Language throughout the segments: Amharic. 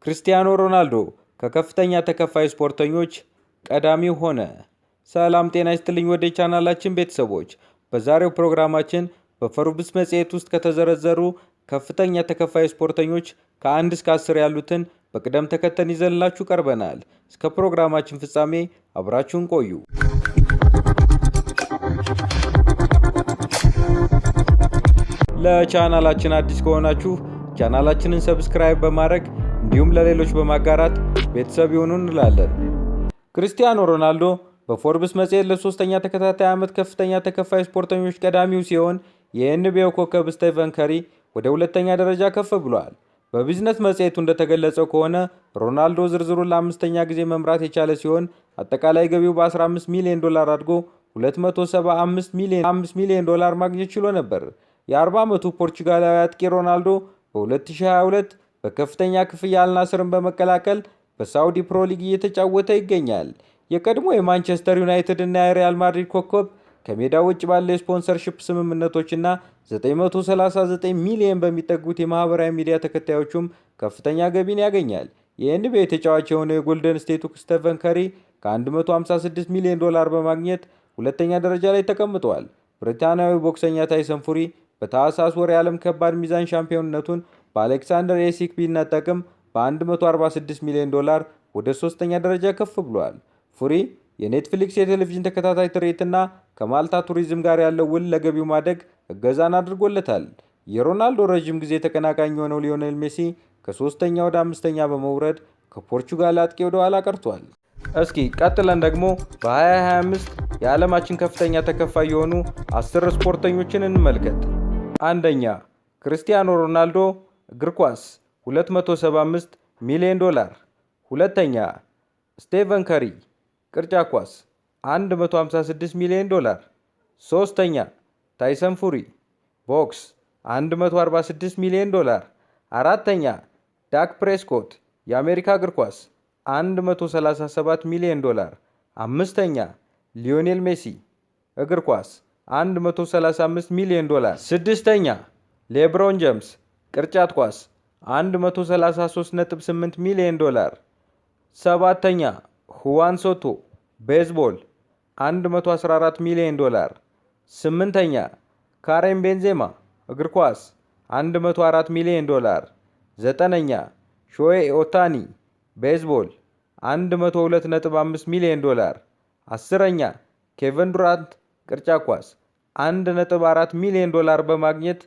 ክርስቲያኖ ሮናልዶ ከከፍተኛ ተከፋይ ስፖርተኞች ቀዳሚው ሆነ። ሰላም ጤና ይስጥልኝ ወደ ቻናላችን ቤተሰቦች፣ በዛሬው ፕሮግራማችን በፎርብስ መጽሔት ውስጥ ከተዘረዘሩ ከፍተኛ ተከፋይ ስፖርተኞች ከ1 እስከ 10 ያሉትን በቅደም ተከተል ይዘንላችሁ ቀርበናል። እስከ ፕሮግራማችን ፍጻሜ አብራችሁን ቆዩ። ለቻናላችን አዲስ ከሆናችሁ ቻናላችንን subscribe በማድረግ እንዲሁም ለሌሎች በማጋራት ቤተሰብ ይሁኑ እንላለን። ክርስቲያኖ ሮናልዶ በፎርብስ መጽሔት ለሶስተኛ ተከታታይ ዓመት ከፍተኛ ተከፋይ ስፖርተኞች ቀዳሚው ሲሆን፣ የ NBA ው ኮከብ ስቴፈን ከሪ ወደ ሁለተኛ ደረጃ ከፍ ብሏል። በቢዝነስ መጽሔቱ እንደተገለጸው ከሆነ ሮናልዶ ዝርዝሩን ለአምስተኛ ጊዜ መምራት የቻለ ሲሆን፣ አጠቃላይ ገቢው በ15 ሚሊዮን ዶላር አድጎ 275 ሚሊዮን ዶላር ማግኘት ችሎ ነበር። የ40 ዓመቱ ፖርቹጋላዊ አጥቂ ሮናልዶ በ2022 በከፍተኛ ክፍያ አልናስርን በመቀላቀል በሳውዲ ፕሮ ሊግ እየተጫወተ ይገኛል። የቀድሞ የማንቸስተር ዩናይትድ እና የሪያል ማድሪድ ኮከብ ከሜዳ ውጭ ባለ የ sponsorship ስምምነቶችና 939 ሚሊዮን በሚጠጉት የማህበራዊ ሚዲያ ተከታዮቹም ከፍተኛ ገቢን ያገኛል። የ NBA ተጫዋች የሆነው የጎልደን ስቴቱ ስቴፈን ከሪ ከ156 ሚሊዮን ዶላር በማግኘት ሁለተኛ ደረጃ ላይ ተቀምጧል። ብሪታንያዊ ቦክሰኛ ታይሰን ፉሪ በታህሳስ ወር የዓለም ከባድ ሚዛን ሻምፒዮንነቱን በአሌክሳንደር ኡሲክ ቢነጠቅም በ146 ሚሊዮን ዶላር ወደ ሶስተኛ ደረጃ ከፍ ብሏል። ፉሪ የኔትፍሊክስ የቴሌቪዥን ተከታታይ ትርኢትና ከማልታ ቱሪዝም ጋር ያለው ውል ለገቢው ማደግ እገዛን አድርጎለታል። የሮናልዶ ረዥም ጊዜ ተቀናቃኝ የሆነው ሊዮኔል ሜሲ ከሶስተኛ ወደ አምስተኛ በመውረድ ከፖርቹጋል አጥቂ ወደ ኋላ ቀርቷል። እስኪ ቀጥለን ደግሞ በ2025 የዓለማችን ከፍተኛ ተከፋይ የሆኑ 10 ስፖርተኞችን እንመልከት። አንደኛ፣ ክርስቲያኖ ሮናልዶ፣ እግር ኳስ፣ 275 ሚሊዮን ዶላር። ሁለተኛ፣ ስቴቨን ከሪ፣ ቅርጫት ኳስ፣ 156 ሚሊዮን ዶላር። ሶስተኛ፣ ታይሰን ፉሪ፣ ቦክስ፣ 146 ሚሊዮን ዶላር። አራተኛ፣ ዳክ ፕሬስኮት፣ የአሜሪካ እግር ኳስ፣ 137 ሚሊዮን ዶላር። አምስተኛ፣ ሊዮኔል ሜሲ፣ እግር ኳስ፣ 135 ሚሊዮን ዶላር። ስድስተኛ፣ ሌብሮን ጀምስ፣ ቅርጫት ኳስ፣ 133.8 ሚሊዮን ዶላር። ሰባተኛ፣ ሁዋን ሶቶ፣ ቤዝቦል፣ 114 ሚሊዮን ዶላር። ስምንተኛ፣ ካሬም ቤንዜማ፣ እግር ኳስ፣ 104 ሚሊዮን ዶላር። ዘጠነኛ፣ ሾሄይ ኦታኒ፣ ቤዝቦል፣ 102.5 ሚሊዮን ዶላር። 10ኛ፣ ኬቨን ዱራንት፣ ቅርጫት ኳስ፣ 1.4 ሚሊዮን ዶላር በማግኘት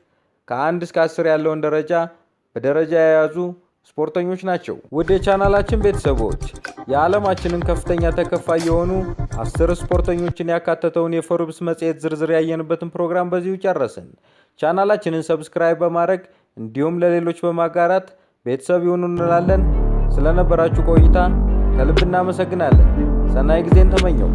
ከ1 እስከ 10 ያለውን ደረጃ በደረጃ የያዙ ስፖርተኞች ናቸው። ውድ የቻናላችን ቤተሰቦች፣ የዓለማችንን ከፍተኛ ተከፋይ የሆኑ 10 ስፖርተኞችን ያካተተውን የፎርብስ መጽሔት ዝርዝር ያየንበትን ፕሮግራም በዚሁ ጨረስን። ቻናላችንን subscribe በማድረግ እንዲሁም ለሌሎች በማጋራት ቤተሰብ ይሁኑ እንላለን። ስለነበራችሁ ቆይታ ከልብ እናመሰግናለን። ሰናይ ጊዜን ተመኘሁ።